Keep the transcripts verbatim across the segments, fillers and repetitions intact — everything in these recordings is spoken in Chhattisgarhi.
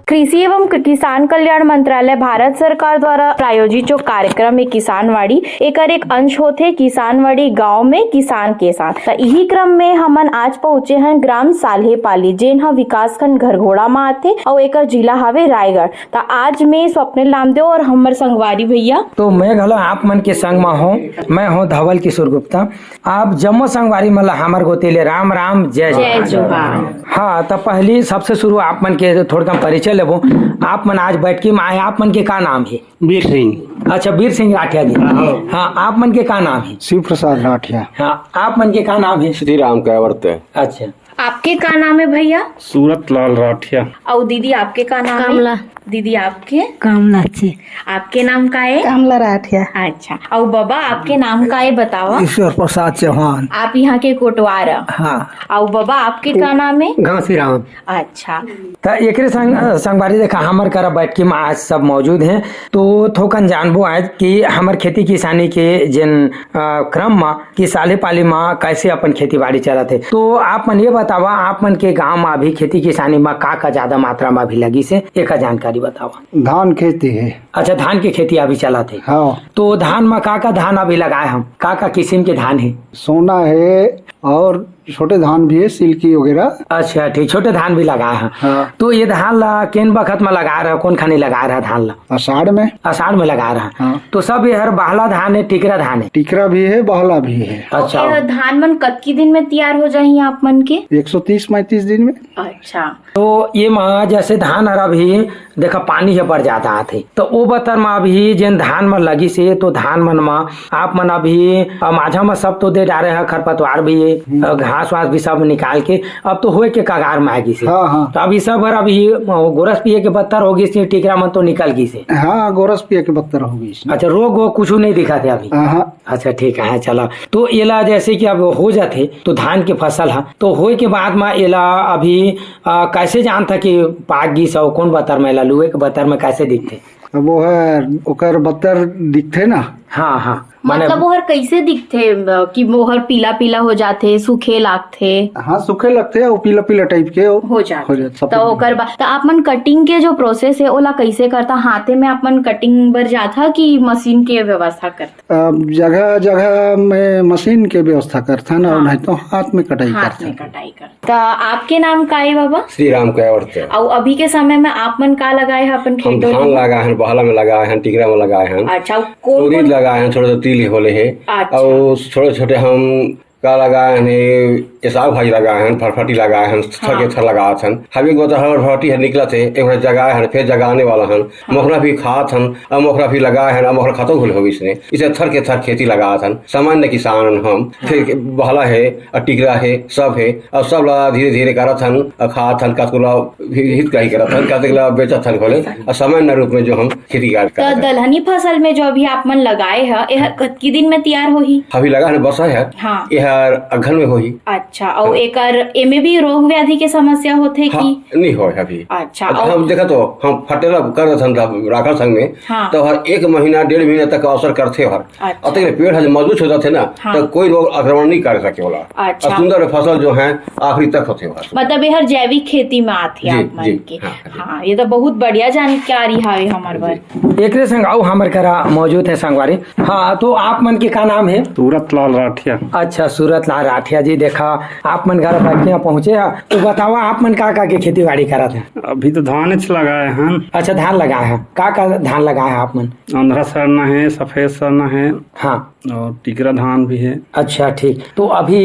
कृषि एवं क-, किसान कल्याण मंत्रालय भारत सरकार द्वारा प्रायोजित जो कार्यक्रम हे किसानवाड़ी, एकर एक अंश होथे किसानवाड़ी गांव में किसान के साथ। त इही क्रम में हमन आज पहुंचे हन ग्राम साल्हेपाली, जेन ह विकासखंड घरघोड़ा म आथे अउ एकर जिला हवे रायगढ़। त आज मैं स्वप्निल नामदेव और हमर संगवारी भैया। तो मैं घलो आप मन के संग म हूँ, मैं हूँ धवल किशोर गुप्ता। आप जम्मो संगवारी मन ला हमर कोति ले राम राम, जय जय जोहार। जोहार। हाँ, त पहली सबसे शुरू आप मन के थोड़कन परिचय लेबो। आप मन आज बैठकी में आए, आप मन के का नाम हे? बीर सिंह। अच्छा, बीर सिंह राठिया जी। हाँ। हाँ, आप मन के का नाम हे? शिव प्रसाद राठिया। हाँ, आप मन के का नाम हे? श्री राम कायवर्त। अच्छा। आपके का नाम हे भैया? सूरत लाल राठिया। अउ दीदी, आपके का नाम हे? कमला। दीदी, आपके? कमला जी। आपके नाम का हे? कमला राठिया। अच्छा, अउ बाबा, आपके नाम का हे, बतावा? ईश्वर प्रसाद चौहान। आप यहाँ के कोटवार ह? हाँ। अउ बाबा, आपके का नाम हे? घासीराम। अच्छा। त एकरे संग, संगवारी देखा, हमर करा बैठकी में आज सब मौजूद हे, तो थोकन जानबो आज कि हमर खेती किसानी के जेन, अ, क्रम म कि साल्हेपाली म कैसे अपन खेती बाड़ी चलत हे। तो आप मन ये बतावा, आप मन के गांव म अभी खेती किसानी म का का ज्यादा मात्रा म अभी लगिस हे, एकर जानकारी बतावा। धान खेती हे। अच्छा, धान के खेती अभी चलत हे। हाँ। तो धान म का का धान अभी लगाए हव, का का किसिम के धान हे? सोना हे और छोटे धान भी हे, सिल्की वगैरह। अच्छा, ठीक, छोटे धान भी लगाए हव। हाँ। तो ये धान ला केन बखत म लगाए रहा, कोन खानी लगाए रहा धान ला? आषाढ़ में। आषाढ़ में लगाए रहा। हाँ। तो सब ये हर बहला धान हे, टिकरा धान हे? टिकरा भी हे, बहला भी हे। अच्छा। ये धान मन कतकी दिन में तैयार हो जाही आप मन के? एक सौ तीस पैंतीस दिन में। अच्छा। तो ये म जैसे धान हर अभी देखा पानी हे बड़ ज्यादा आथे, तो ओ बतर म अभी जेन धान म लगिस हे, तो धान मन म आप मन अभी, अ, माझा म सब तो दे डारे ह, खरपतवार भी, हम्म। अ, घास वास भी सब निकाल के अब तो होए के कगार म आ गिस हे। हाँ, हाँ। तो अभी सब हर अभी, अ, गोरस पिए के बत्तर हो गिस हे, टिकरा मन तो निकल गिस हे। हाँ, गोरस पिए के बत्तर हो गिस हे। अच्छा, रोग वोग कुछु नहीं दिखत हे अभी? हाँ, हाँ। अच्छा, ठीक है, चला। तो एला जैसे कि अब हो जाथे, तो धान के फसल ह, तो होए के बाद म एला अभी, अ, कैसे जानथा कि पाक गिस अउ कोन बत्तर म एला लुए के बत्तर म कैसे दिखथे? अब वो है, ओकर बत्तर दिखथे ना। हाँ, हाँ। माने मतलब ओहर कैसे दिखथे, अ, कि ओहर पीला पीला हो जाथे, सूखे लागथे? हाँ, सूखे लगथे, वो पीला पीला टाइप के वो हो जाथे। हो जाथे, तो सफेद। ओकर बाद, तो आप मन कटिंग के जो प्रोसेस हे, ओला कैसे करथा? हाथे में आप मन कटिंग बर जाथा कि मशीन के व्यवस्था करथा? अब जगह जगह में मशीन के व्यवस्था करथन, और हाँ। नहीं तो हाथ में कटाई हाथ करथन। में कटाई करथन। त आपके नाम का हे बाबा? श्री राम कायवर्त। अउ अभी के समय में आप मन का लगाए ह अपन हम खेत धान डोली में? लगाए हन, बहला में लगाए हन, टिकरा में लगाए हन, अच्छा, अउ कौन उरीद कौन? लगाए हन, छोटे छोटे तिल होले हे, अच्छा। अउ छोटे छोटे हम का लगाए हन, ये साग भाजी लगाए हन, फरफटी लगाए हन, थर हाँ। के थर लगावत हन। हम एक बार तो हर फरफटी हर निकलत हे, एक बार जगाए हन, फिर जगाने वाला हन, हाँ। मोखरा भी खात हन, अब मोखरा भी लगाए हन, अब मोखरा खतम होले होगी इसने। इसे थर के थर खेती लगावत हन, सामान्य किसान हन हम। हाँ। फिर बहला हे, अउ टिकरा हे, सब हे, अउ सब ला धीरे धीरे करत हन, अउ खात हन, कतको ला भी हित कही करत हन, कतको ला बेचत हन खोले, अउ सामान्य रूप में जो हम खेती कार्य त करत हन। दलहनी फसल में जो अभी आप मन लगाए ह, एह कतकी दिन में तैयार होही? अभी लगा हन बस हे, हाँ। एह अगहन में होही। अच्छा, अउ हाँ। एकर, एमे भी रोग व्याधि के समस्या होथे हाँ, कि? नहीं होय अभी। अच्छा, अब अउ हम देखत हो, हम फटेला करत हन राखल संग में, हाँ। तो हर एक महीना, डेढ़ महीना तक अवसर करथे हर। अच्छा। अतक ले पेड़ ह जब मजबूत हो जाथे ना, हाँ। तो कोई रोग आक्रमण नहीं कर सके ओला। अच्छा। अउ सुंदर फसल जो है आखिरी तक होथे ओला। मतलब ये हर जैविक खेती में आथे जी, आप मन जी, के। हाँ, जी। हाँ, ये तो बहुत बढ़िया जानकारी हवे हमर बर। जी। एकरे संग अउ हमर करा मौजूद हे संगवारी। हाँ, तो आप मन के का नाम हे? सूरत लाल राठिया। अच्छा, सूरत लाल राठिया जी, देखा आप मन घर बैठे पहुँचे ह, तो बतावा आप मन का का के खेती बाड़ी करत हे? अभी तो धानेच लगाए हन। अच्छा, धान लगाए ह, का का धान लगाए ह आप मन? आंध्रा सरना हे, सफेद सरना हे। हाँ। अउ टिकरा धान भी हे। अच्छा, ठीक। तो अभी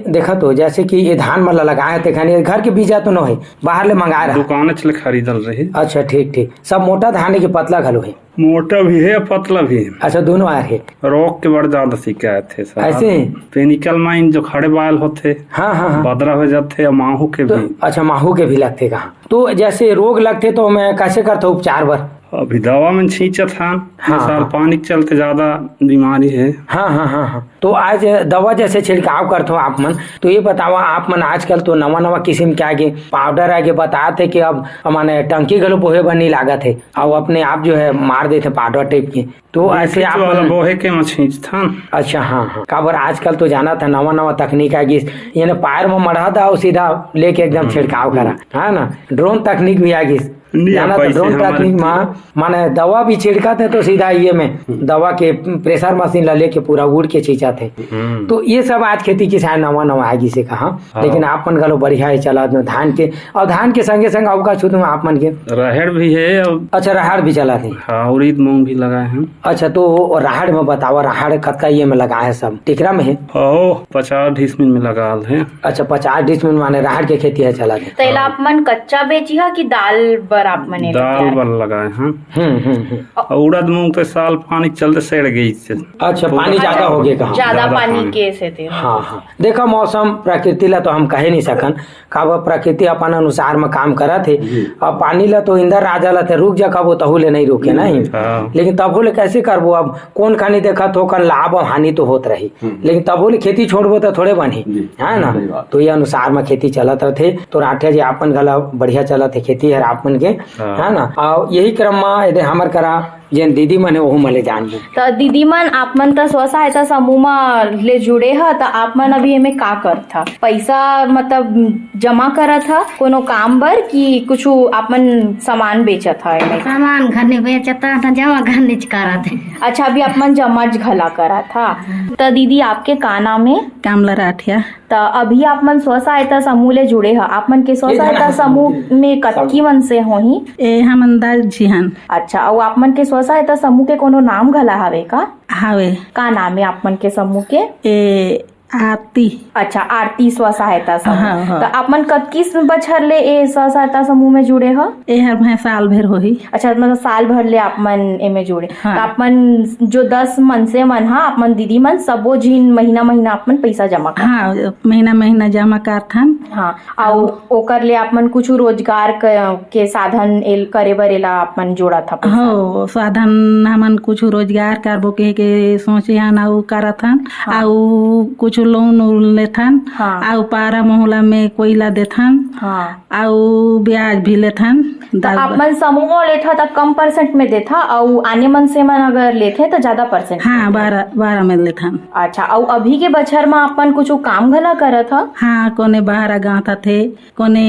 देखा तो जैसे कि ये धान मन ला लगाए हे, तेखन ये घर के बीजा तो नो हे, बाहर ले मंगाए रहा? दुकानेच ले खरीदल रही। अच्छा, ठीक, ठीक। सब मोटा धान हे कि पतला घलो हे? मोटा भी हे, पतला भी हे। अच्छा, दोनों आर हे। रोग के बड़ ज्यादा शिकायत हे सर। ऐसे? पेनिकल माइन जो खड़े बाल होथे, हाँ, हाँ, हाँ। बदरा हो जाथे, अउ माहू के तो भी। अच्छा, माहू के भी लगथे कहाँ? तो जैसे रोग लगथे तो मैं कैसे करथो उपचार बर? अभी दवा में छींचत हन, हाँ, ये साल हाँ। पानी के चलते ज्यादा बीमारी हे। हाँ, हाँ, हाँ, हाँ। तो आज दवा जैसे छिड़काव करथो आप मन, तो ये बतावा, आप मन आजकल तो नवा नवा किसिम के आगे, पाउडर आगे, बताथे कि अब माने टंकी घलो बोहे बर नहीं लागत हे, अउ अपने आप जो है मार देथे पाउडर टाइप के। तो ऐसे आप वाला मन बोहे के म छींचथन। अच्छा, हाँ, हाँ। काबर आजकल तो जानत ह नवा नवा तकनीक आ गिस, यानी पैर म मढ़ा दा अउ सीधा लेके एकदम हम्म। छिड़काव करा, है ना? ड्रोन तकनीक भी आ गिस। नहीं, जाना तो पैसे ड्रोन हमारे टेक्निक मा, माने दवा भी छिड़कत हे तो सीधा ये में दवा के प्रेशर मशीन ला लेके पूरा उड़ के छींचत हे। हम्म। तो ये सब आज खेती किसान नवा नवा आगी से कहा, हाँ। लेकिन आप मन घलो बढ़िया हे चलत में धान के, और धान के संगे संग अउ का छूत में आप मन के? राहेड़ भी है और अच्छा, राहेड़ भी चलत हे। हाँ, उड़ीद मूंग भी लगाए हैं। अच्छा, तो राहेड़ में बतावा, राहेड़ कतका ये में लगाए हे? सब टिकरा में हे? हाँ, पचास डिसमिल में लगा हे। अच्छा, पचास डिसमिल माने राहेड़ के खेती हे चलत हे। तो एला आप मन कच्चा बेची ह कि दाल बर आप मन एला दाल तैयार बर लगाए हैं। हम्म, हम्म, हम्म। और उड़द मूंग तो साल पानी के चलते सड़ गई से। अच्छा, पानी ज्यादा हो गया कहाँ? ज्यादा ज्यादा पानी पानी। के सेती। हाँ, हाँ। देखा, मौसम प्रकृति ला तो हम कहे नहीं सकन, काबर प्रकृति अपन अनुसार में काम करत हे। जी। अब पानी ला तो इंदर राजा ला ते रुक जा कबो, तहू ले नहीं रुके, नहीं? हाँ। लेकिन तभो ले कैसे करबो? अब कोन खानी देखत हो, कन लाभ और हानि तो होत रही। हम्म। लेकिन तभो ले खेती छोड़बो तो थोड़े बनही, जी। है ना? सही बात। तो ये अनुसार में खेती चलत रथे। तो राठिया जी, आपन घला बढ़िया चलत हे खेती हर आपन के, हाँ। है ना? और यही क्रम में यदि हमर करा जेन दीदी मन हे, ओहू मन ले जानबो। त दीदी मन, आप मन त स्व सहायता समूह म ले जुड़े ह, त आप मन अभी एमे का करत ह? पइसा, मतलब, जमा करत ह कोनो काम बर कि कुछु आप मन सामान बेचत ह एमे? सामान घने बेचत ह, त जमा घने च करत ह। अच्छा, अभी आप मन जमा च घला करत ह। त दीदी, आपके का नाम हे? कामला राठिया। त अभी आप मन स्व सहायता समूह ले जुड़े ह, आप मन के स्व सहायता समूह में कतकी मनसे होही? ए, हमन दस झी हन। अच्छा, अउ आप मन के स्व सहायता समूह के कोनो नाम घला हावे का? हावे। का नाम हे आप मन के समूह के? ए, आरती। अच्छा, आरती स्व सहायता समूह। हाँ, हाँ। त आप मन कतकी बछर ले ए स्व सहायता समूह में जुड़े ह? ए हर भैं साल भर होही। अच्छा, मतलब साल भर ले आप मन एमे जुड़े। हाँ। त आप मन जो दस मनसे मन ह, आप मन दीदी मन सबो झिन महीना महीना आप मन पइसा जमा करथन? हाँ, महीना महीना जमा करथन। हाँ, अउ ओकर ले आप मन कुछु रोजगार क-, के साधन एल-, करे बर एला आप मन जोड़त ह पइसा? हो, साधन हमन कुछु रोजगार करबो के, के सोचे हन अउ करत हन, हाँ। अउ कुछु लोन उन लेथन, हाँ। अउ पारा मोहला में कोइला देथन। हाँ। अउ ब्याज भी लेथन। त दस आप मन समूह लेथा त कम परसेंट में देथा, अउ आने मनसे मन अगर लेथे त ज्यादा परसेंट में? हाँ, बारह, बारह में लेथन। अच्छा, अउ अभी के बछर म आप मन कुछु काम घला करत ह? हाँ, कोने बहारा गांथत हे, कोने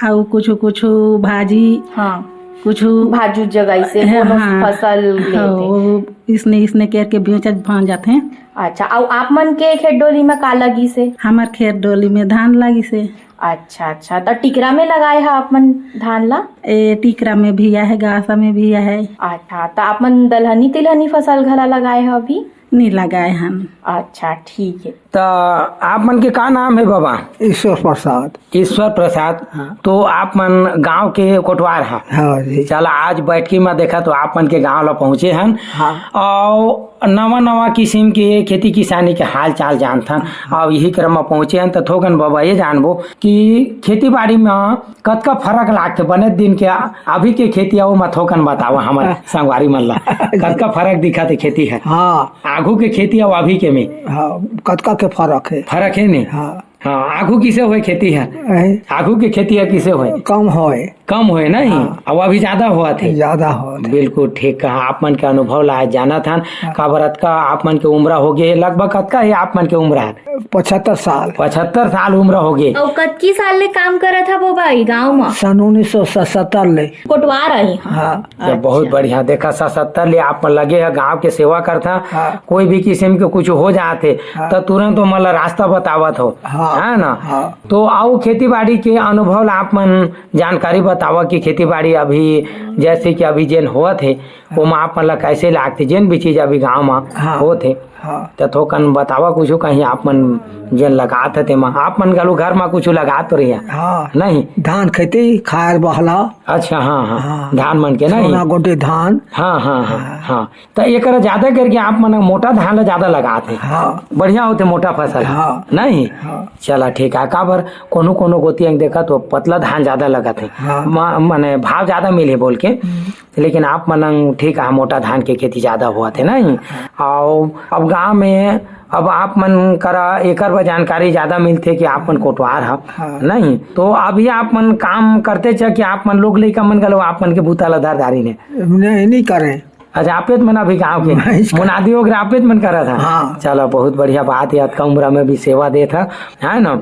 अउ कुछु, कुछु भाजी, हाँ। कुछु भाजू जगाई से हाँ, कोनो हाँ। फसल लेथे। हाँ, वो इसने, इसने करके बेचत भांजत हे। अच्छा, अउ आप मन के खेत डोली में का लगी से? हमर खेत डोली में धान लगी से। अच्छा, अच्छा, त टिकरा में लगाए ह आप मन धान ला? ए, टिकरा में भी आहे, गासा में भी आहे। अच्छा, त आप मन दलहनी तिलहनी फसल घला लगाए ह अभी? नी लगाए हन। अच्छा, ठीक हे। त आप मन के का नाम हे बाबा? ईश्वर प्रसाद। ईश्वर प्रसाद। हाँ। तो आप मन गांव के कोटवार ह? हाँ जी। चला, आज बैठकी में देखा तो आप मन के गांव ला पहुंचे हन। हाँ। अउ नवा नवा किसिम के खेती किसानी के हाल चाल जानथन। हाँ। अउ यही क्रम में पहुंचे हन त थोकन बाबा ये जानबो कि खेती बाड़ी में कतका फरक लागथे बने दिन के, अभी के खेती अउ म थोकन बतावा हमर संगवारी मन ला। कतका फरक दिखत हे खेती ह? हाँ। आघू के खेती अउ अभी के में? हाँ, कतका के फरक हे। फरक हे ने? हाँ। हाँ, आघू किसे होय खेती ह? हैं? आघू के खेती ह किसे होय? कम होय। कम होय नहीं? हाँ। अउ अभी ज्यादा होवत हे? ज्यादा होवत हे। बिल्कुल ठीक कहा, आप मन के अनुभव ला आज जानत हन। हाँ। काबर अतका आप मन के उम्र हो गे हे, लगभग कतका हे आप मन के उम्र ह? पचहत्तर साल। पचहत्तर साल उम्र हो गे। अउ कतकी साल ले काम करत ह बोबा ई गांव म? सन उन्नीस सौ सतहत्तर ले। कोटवार आही। हाँ। जब बहुत अच्छा। बढ़िया, देखा, सतहत्तर ले आप मन लगे ह गांव के सेवा करथा, हाँ। कोई भी किसिम के कुछ हो जात हे, हाँ। त तुरंत ओमन ला रास्ता बतावत हो, हाँ। है ना? हाँ। तो अउ खेती बाड़ी के अनुभव ला आप मन जानकारी बतावा कि खेती बाड़ी अभी, जैसे कि अभी जेन होवत हे, ओमा आप मन ला कैसे लागथे, जेन भी चीज अभी गांव म हाँ। होत हे, हाँ। त थोकन बतावा कुछु, कहीं आप मन जेन लगात हे तेमा, आप मन घलो घर म कुछु लगात तो रहिया। हाँ। नहीं? धान खेती, खायर बहला। अच्छा, हाँ, हाँ। हाँ। धान मन के नहीं? सोना गोटी धान। हाँ, हाँ, हाँ, हाँ। हाँ। त एकरा ज्यादा करके आप मन मोटा धान ला ज्यादा लगात हे। हाँ। बढ़िया होथे मोटा फसल। हाँ। नहीं? हाँ। चला ठीक हे, काबर कोनो कोनो कोती अंग देखा तो पतला धान ज्यादा लगत हे। हाँ। मा-, माने भाव ज्यादा मिले बोल के। हम्म। लेकिन आप मन ठीक हे, मोटा धान के खेती ज्यादा होवत हे नहीं? अउ अब गांव में अब आप मन करा एकर बर जानकारी ज्यादा मिलथे कि आप मन कोटवार ह, हाँ। नहीं? तो अभी आप मन काम करते च कि आप मन लोग लइका मन घलो आप मन के बूता ला धर डारिन हे? नहीं, नहीं करे। अच्छा, आपेच मन अभी गाँव के मुनादी वगैरह आपेच मन करत हे। हाँ। चलो, बहुत बढ़िया बात हे, अतका उम्र में भी सेवा देत हे, है ना?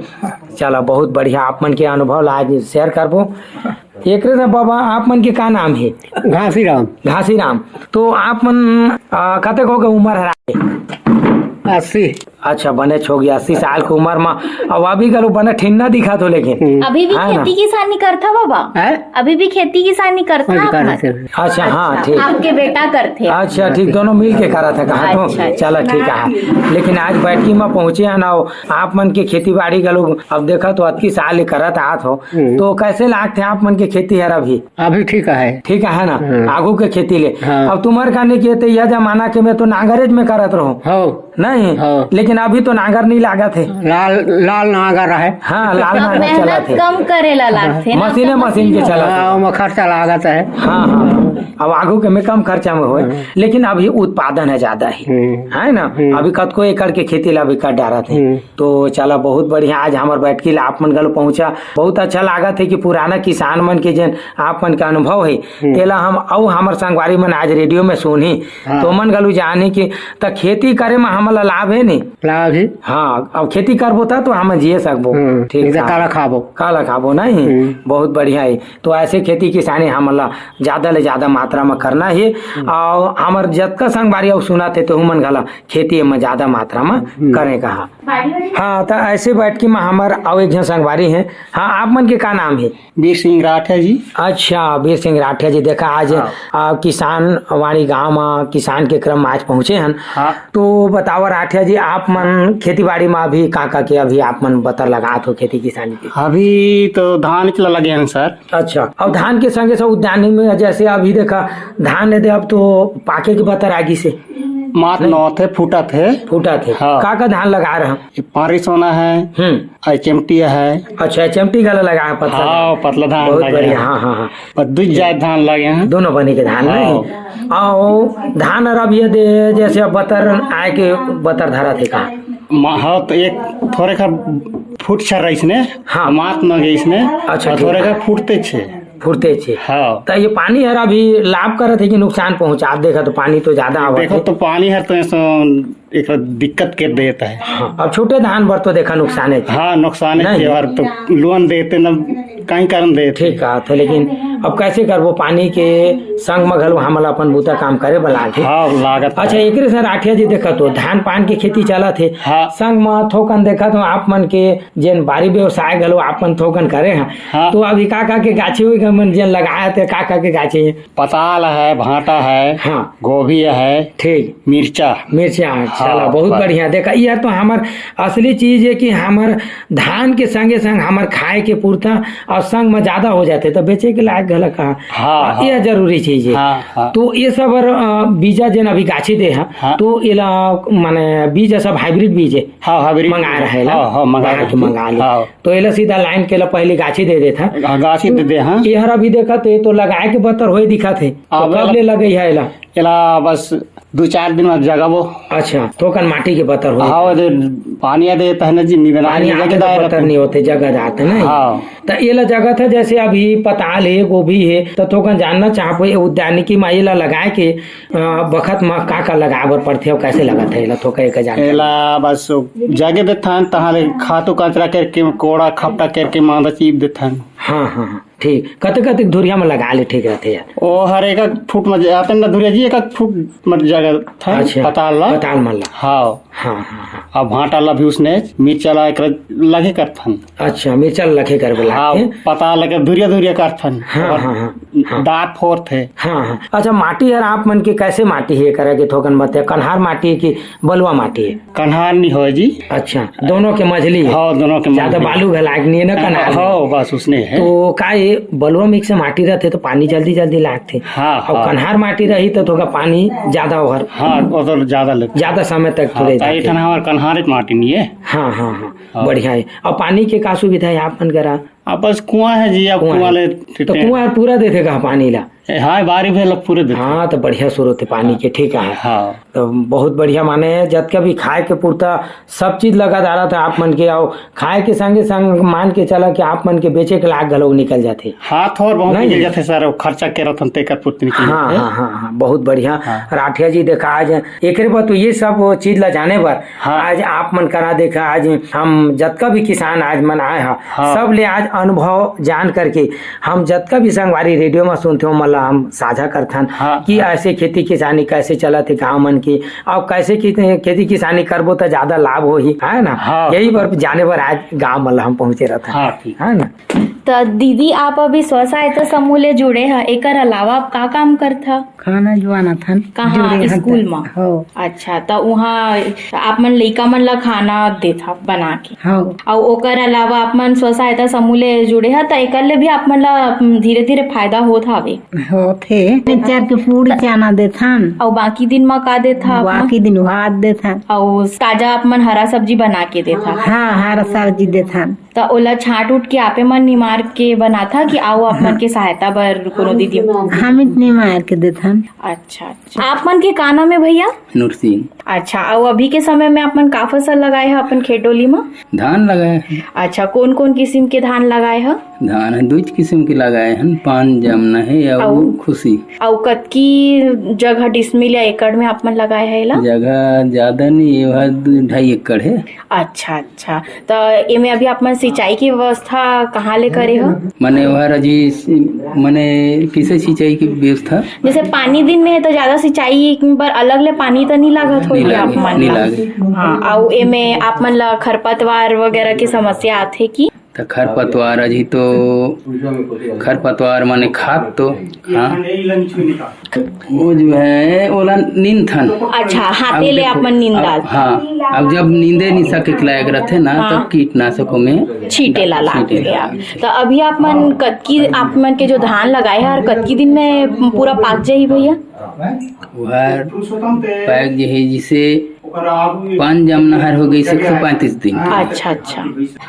चलो, बहुत बढ़िया, आप मन के अनुभव ला आज शेयर करबो। एकरे से बाबा, आप मन के का नाम हे? घासीराम। घासीराम। तो आप मन, आ, कतेक हो गए उम्र हरा? अस्सी। अच्छा, बने छोगी अस्सी साल के उम्र में, अब अभी घलो बने ठिन्ना दिखत हो, लेकिन हम्म। अभी भी है ना? खेती किसानी करथा बाबा? हैं? अभी भी खेती किसानी करथा हाँ, आप मन? करथे। अच्छा, हाँ, अच्छा, ठीक। आपके बेटा करथे। अच्छा, ठीक, दोनों मिल के करत हे कहा तो? अच्छा, अच्छा। चलो, ठीक हे। लेकिन आज बैठकी में पहुँचे हे ना, आप मन के खेती बाड़ी घलो अब देखा तो अतकी साल ले करत आत हो, हम्म। तो कैसे लागथे आप मन के खेती हर अभी? अभी ठीक हे। ठीक हे ना? हम्म। आगू के खेती ले। हाँ। अब तुम्हर कहने के तो यह जमाना के में तो नांगरेज में करत रहो। हो। नहीं? हाँ। लेकिन अभी तो नांगर नहीं लागत हे। लाल, लाल नांगर हे। हाँ, लाल अब नांगर मेहनत चलत हे। कम करे ला लागथे ना, मशीने, तो मशीन के मशीन चलत हे। हाँ, ओमा खर्चा लागत हे। हाँ, हाँ। अब आगू के में कम खर्चा में होए, हम्म। लेकिन अभी उत्पादन हे ज्यादा ही, हम्म। है ना? हम्म। अभी कतको एकड़ के खेती ला भी कर डारत हे। हम्म। तो चला, बहुत बढ़िया, आज हमर बैठकी ला आप मन घलो पहुंचा, बहुत अच्छा लागत हे कि पुराना किसान मन के जेन आप मन के अनुभव हे, हम्म। तेला हम अउ हमर संगवारी मन आज रेडियो में सुनही, हाँ। तो मन घलो जानही कि त खेती करे में हमन ला लाभ हे नी? लाभ हे। हाँ, अब खेती करबो त तो हम जिए सकबो। हम्म, ठीक नहीं तो हे। काला खाबो। काला खाबो, नहीं? हम्म। बहुत बढ़िया हे। तो ऐसे खेती किसानी हमन ला ज्यादा ले ज्यादा मात्रा में करना हे, हम्म। अउ हमर जतका संगवारी अउ सुनत हे, तेहू मन घला खेती में ज्यादा मात्रा में हम्म। करे कहा। हाँ, त ऐसे बैठकी में हमर अउ एक झन संगवारी हे। हाँ, आप मन के का नाम हे? वीर सिंह राठिया जी। अच्छा, वीर सिंह राठिया जी, देखा आज हाँ। आ, किसान वाणी गांव में किसान के क्रम में आज पहुंचे हन। हाँ। तो बतावा राठिया जी, आप मन खेती बाड़ी में अभी का का के अभी आप मन बतर लगात हो खेती किसानी के? अभी तो धान के लगे हन सर। अच्छा, अब धान के संगे संग उद्यानिकी में जैसे अभी देखा धान ले दे, अब तो पाके के बतर आ गिस हे। मात नहीं। नौत हे, फूटत हे। फूटत हे। हाँ। का का धान लगा रहा? ये पारी सोना हे, हम्म। अउ चेमटी हे। अच्छा, चेमटी घला लगा हे, पतला हाँ, धान। पतला धान बहुत लगे बढ़िया, हे। हाँ, हाँ, हाँ। बस दू जात धान लगे हे। दोनों बने के धान हाँ। नहीं? अउ धान अर अब ये दे, जैसे अब बतर आए के बतर धरत हे का? मा-, हाँ, तो एक थोरे का फूट छर रहिस ने, हाँ। मात म गइस ने, अच्छा, अउ ठीक। थोरे का फूटते छे। फूटते छे। हाँ। त ये पानी हर अभी लाभ करत हे कि नुकसान पहुंचा? आप देखा तो पानी तो ज्यादा आवत देखो हे। तो पानी हर तो ऐसा एक दिक्कत कर देता है। हाँ, अब छोटे धान बर तो देखा नुकसान हे। हाँ, नुकसान हे, नहीं। त्योहार तो लोन देते न, कहीं कारण देते। ठीक कहा था, लेकिन अब कैसे करबो, पानी के संग म घलो हमला अपन बूता काम करे बर लागथे। हाँ, लागत अच्छा, है। एकरे से राठिया जी देखा तो धान पान के खेती चलत हे। हाँ। संग म थोकन देखा तो आप मन के जेन बारी व्यवसाय घलो आप मन थोकन करे हैं। हाँ। तो अभी का का के गाछी हुई मन जेन लगाए थे, का का के गाछी? पताल है, भांटा है, हाँ। गोभी है, ठीक। मिर्चा। मिर्चा, हाँ, चला, बहुत बस। बढ़िया। देखा, ये तो हमर असली चीज हे कि हमर धान के संगे संग हमर खाए के पुरता अउ संग म ज्यादा हो जाथे, त बेचे के लायक घला कहा। हाँ, हाँ। ये जरूरी चीज हे। हाँ, हाँ। तो ये सब बर, अ, बीजा जेन अभी गाछी दे हा, हाँ। तो एला, माने, बीज सब हाइब्रिड बीज हे। हाँ, हाइब्रिड। मंगाए रहे ला। हाँ, हाँ, मंगाए बाहर के रहे। मंगा ले। हाँ। तो एला सीधा लाइन के ला पहली गाछी दे देथा। हाँ, गाछी दे दे, हाँ। एहर अभी देखा तो ये तो लगाए के बत्तर होए दिखत हे। तो हाँ, कब ले लगई है एला? एला बस दू चार दिन में जगाबो। अच्छा, थोकन माटी के बत्तर होए। हाँ, दे पानी दे पहले जी, मी बना पानी ले आते जगह तो दाए पत्तर रखूं। नहीं होते, जगह जाते नहीं। हाँ। त एला जगह था, जैसे अभी पताल हे, गोभी हे, त थोकन जानना चाहबो, ये उद्यानिकी मा एला लगाए के, अ, बखत मा का का लगाए बर पड़थे अउ कैसे लगत हे एला, थोकन एक जान। एला बस जगह देथन, तहाँ ले खातू कचरा करके, कोड़ा खपटा करके मांदा चीप देथन। हाँ, हाँ, हाँ। ठीक, कतेक कतेक धुरिया में लगा ले ठीक रहथे यार? ओ हर एक एक फुट में जाते ना धुरिया जी, एक एक फुट में जगह था अच्छा, पताल ला। पताल मन ला। हाँ। हाँ, हाँ, हाँ। अब भांटा ला भी उसने मिर्चा ला एक लगे करथन। अच्छा, मिर्चा ला लगे कर बोला हाँ, के। पताल ला के धुरिया धुरिया करथन। हाँ, और हाँ, हाँ, हाँ। दांत फोर थे। हाँ, हाँ। अच्छा, माटी यार आप मन के कैसे माटी हे करे के थोकन बते, कन्हार माटी हे कि बलुआ माटी हे? कन्हार नहीं हो जी। अच्छा, दोनों के मझली हे? हाँ, दोनों के ज्यादा मझली। बालू घलाक नहीं हे ना कन्हार में? हाँ, बस उसने हे। तो का ये बलुआ मिक्स माटी रहथे तो पानी जल्दी जल्दी लागथे? हाँ, अउ हाँ। कन्हार माटी रही तो थोड़ा पानी ज्यादा ओहर हाँ, वो तो ज्यादा लगता है। ज्यादा समय तक हाँ, थोड़े तो जाथे। इतना हमारे कन्हार के माटी नहीं हे। हाँ, हाँ, हाँ, हाँ। बढ़िया हे। अउ पानी के का सुविधा हे आप मन करा? अब बस कुआं हे जी, अब कुआं कुआं हे। ले तो देते हैं। कुआं पूरा देथे का पानी ला? ए, हाँ, बारी भेल पूरे देते हैं। हाँ, तो बढ़िया स्रोत हे पानी के, ठीक हे। हाँ। तो बहुत बढ़िया, माने जतका भी खाए के पुरता सब चीज लगा डारत हे आप मन के, अउ खाए के संगे संग मान के चला कि आप मन के बेचे के लायक घलो निकल जाथे। हाँ, थोर बहुत नहीं। निकल जाथे सर, वो खर्चा के रतन तेकर पूर्ति निकल हाँ, जाथे। हाँ, हाँ, हाँ, बहुत बढ़िया। हाँ। राठिया जी, देखा आज एकरे बर तो ये सब चीज ला जाने बर हाँ। आज आप मन करा देखा, आज हम जतका भी किसान आज मन आए हा, हाँ। सब ले आज अनुभव जान करके हम जतका भी संगवारी रेडियो में सुनते हो, मतलब हम साझा करथन हाँ। कि ऐसे खेती किसानी कैसे चलत हे गाँव मन के, अउ कैसे की खेती किसानी करबो त ज्यादा लाभ होही, है ना? हाँ। यही बर जाने बर आज गाँव मन ला हम पहुँचे रहथन, हाँ, ठीक। है ना? त दीदी, आप अभी स्व सहायता समूह ले जुड़े ह, एकर अलावा आप का काम करथा? खाना जुआना थन। कहाँ? जुड़े हन स्कूल त। म? हो। अच्छा, त उहाँ आप मन लइका मन ला खाना देथा बना के? हो। अउ ओकर अलावा आप मन स्व सहायता समूह ले जुड़े ह, त एकर ले भी आप मन ला, उम, धीरे-धीरे फायदा होत हावे? होथे। चार के पूड़ी चाना देथन। अउ बाकी दिन म का देथा आप मन? बाकी दिन भात देथन। अउ ताजा आप मन हरा सब्जी बना के देथा? हाँ, हरा सब्जी देथन। त ओला छांट उठ के आपे मन निमार के बनाथा कि आओ आप मन के सहायता बर कोनो दीदी? हम ही निमार के देथन। अच्छा, अच्छा। आप मन के का नाम हे भैया? नूर सिंह। अच्छा, अउ अभी के समय में आप मन का फसल लगाए ह अपन खेत डोली म? धान लगाए हन। अच्छा, कोन-कोन किसिम के धान लगाए ह? धान ह दुईच किसिम के लगाए हन, पान जमना हे अउ अउ? खुशी। अउ कतकी जगह डिसमिल या एकड़ में आप मन लगाए ह एला? जगह ज्यादा नहीं, ये ह दू, ढाई एकड़ हे। अच्छा, अच्छा। त एमे अभी आप मन सिंचाई के व्यवस्था कहाँ ले करे ह? मने ओहर अजी सि-, मने किसे सिंचाई के व्यवस्था? जैसे पानी दिन में हे त ज्यादा सिंचाई बर अलग ले पानी त नहीं लागत नहीं होही आप लागे, मन नहीं ला? लागे। हाँ, अउ एमे आप मन ला खरपतवार वगैरह के समस्या आथे कि? त खरपतवार अजी तो खरपतवार मने खाद तो, हाँ। वो जो है, ओला नींदथन। अच्छा, हाथे अब ले देखो, आप मन नींद अब, डाल। हाँ, अब जब नींदे नहीं सके के लायक रहथे ना, हाँ। तब कीटनाशक ओमे छीटे ला छीटे लागथे। ला। त अभी आप मन कतकी, आप मन के जो धान लगाए हे, हर कतकी दिन में पूरा पाक जाही भैया? ओहर पाक जाही, जिसे पान जमना हर हो गई एक सौ पैंतीस दिन के। अच्छा, अच्छा।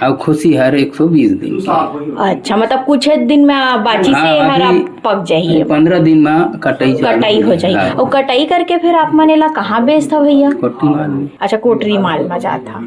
अउ खुशी हर एक सौ बीस दिन के। अच्छा, मतलब कुछ दिन में बाची से हाँ, हर अभी आप पक जाही। पंद्रह दिन में कटाई चालू कटाई हो हो जाही। जाही। हाँ। अउ कटाई करके फिर आप मन एला कहाँ बेचथा भैया? कोटरी माल में। अच्छा, कोटरी माल में जाथा।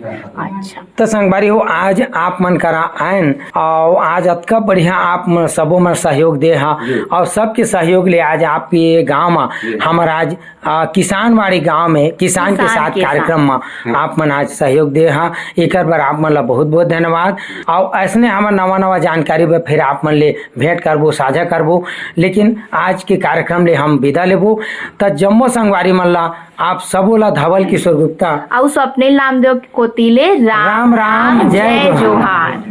अच्छा। त संगवारी हो, आज आप मन करा आयन अउ आज अतका बढ़िया आप मन सबो मन सहयोग दे हा जी। अउ सबके सहयोग ले आज आपके गांव में जी। हमर आज आ, किसानवाड़ी गांव में किसान के किसान साथ के कार्यक्रम साथ। में आप मन आज सहयोग दे हा, एकर बर आप मन ला बहुत बहुत धन्यवाद। अउ ऐसने हमर नवा नवा जानकारी बर फिर आप मन ले भेंट करबो, साझा करबो, लेकिन आज के कार्यक्रम ले हम विदा लेबो। त जम्मो संगवारी मन ला आप सबो ला धवल किशोर गुप्ता अउ स्वप्निल नामदेव कोति ले राम राम, राम, जय जय जोहार। जोहार।